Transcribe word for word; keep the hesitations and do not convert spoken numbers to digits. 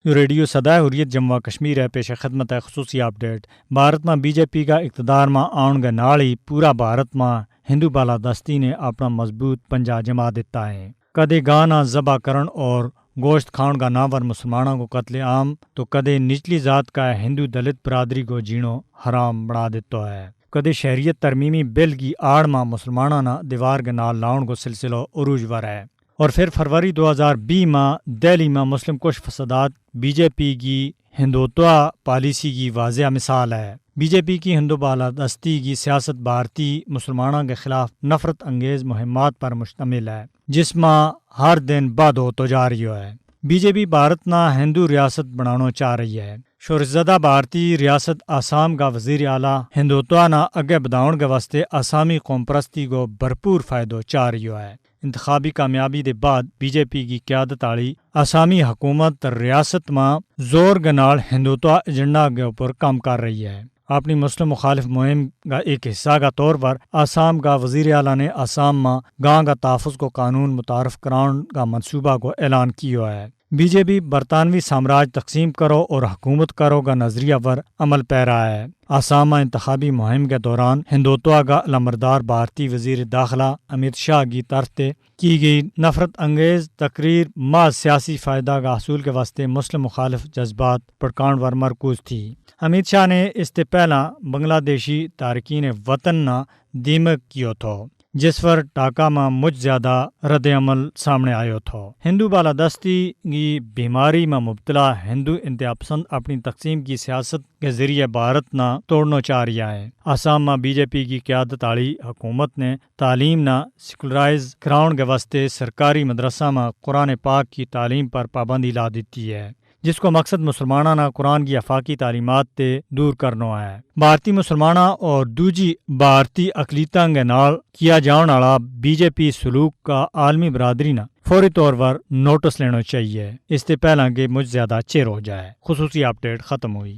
یوہ ریڈیو سدا حریت جموں و کشمیر ہے، پیش خدمت ہے خصوصی اپڈیٹ۔ بھارت ما بی جے پی کا اقتدار ما آن کے نال ہی پورا بھارت ما ہندو بالادستی نے اپنا مضبوط پنجا جما دیتا ہے۔ کدے گاں نا ذبح کرن اور گوشت کھان کا ناور مسلماناں کو قتل عام، تو کدے نچلی ذات کا ہندو دلت برادری کو جینو حرام بنا دیتا ہے۔ کدے شہریت ترمیمی بل کی آڑ ما مسلماناں نا دیوار کے نال لاؤن کو سلسلو عروج ور ہے۔ اور پھر فروری دو ہزار بیس ما دہلی ما مسلم کچھ فسادات بی جے پی کی ہندوتوا پالیسی کی واضح مثال ہے۔ بی جے پی کی ہندو بالادستی کی سیاست بھارتی مسلمانوں کے خلاف نفرت انگیز مہمات پر مشتمل ہے، جس ما ہر دن بعد ہوتو جا رہی ہے۔ بی جے پی بھارت نا ہندو ریاست بنانو چاہ رہی ہے۔ شورش زدہ بھارتی ریاست آسام کا وزیر اعلیٰ ہندوتوا نا اگے بدھاؤن کے واسطے آسامی قوم پرستی کو بھرپور فائدو چاہ رہی ہے۔ انتخابی کامیابی دے بعد بی جے پی کی قیادت آڑی آسامی حکومت ریاست ما زور کے نال ہندوتوا ایجنڈا کے اوپر کام کر رہی ہے۔ اپنی مسلم مخالف مہم کا ایک حصہ کا طور پر آسام کا وزیر اعلیٰ نے آسام ما گاں کا تحفظ کو قانون متعارف کراؤن کا منصوبہ کو اعلان کیو ہے۔ بی جے پی برطانوی سامراج تقسیم کرو اور حکومت کرو کا نظریہ پر عمل پے رہا ہے۔ آسام ما انتخابی مہم کے دوران ہندوتوا کا علمبردار بھارتی وزیر داخلہ امیت شاہ کی طرف تے کی گئی نفرت انگیز تقریر محض سیاسی فائدہ کا حصول کے واسطے مسلم مخالف جذبات پڑکان پر مرکوز تھی۔ امیت شاہ نے اس تے پہلا بنگلہ دیشی تارکین وطن نا دیمک کیو تھو، جس پر ٹاکا ما مچ زیادہ رد عمل سامنے آیو تھو۔ ہندو بالادستی کی بیماری ما مبتلا ہندو انتہا پسند اپنی تقسیم کی سیاست کے ذریعے بھارت نا توڑنو چاہ رہیا ہے۔ آسام ما بی جے پی کی قیادت آڑی حکومت نے تعلیم نا سیکولرائز کراؤن کے واسطے سرکاری مدرسہ ما قرآن پاک کی تعلیم پر پابندی لا دیتی ہے، جس کو مقصد مسلماناں نا قرآن کی آفاقی تعلیمات تے دور کرنو ہے۔ بھارتی مسلماناں اور دوجی بھارتی اقلیتاں کے نال کیا جاؤن آڑا بی جے پی سلوک کا عالمی برادری نا فوری طور پر نوٹس لینو چاہیے، اس تے پہلاں کے مچ زیادہ چیر ہو جائے۔ خصوصی اپڈیٹ ختم ہوئی۔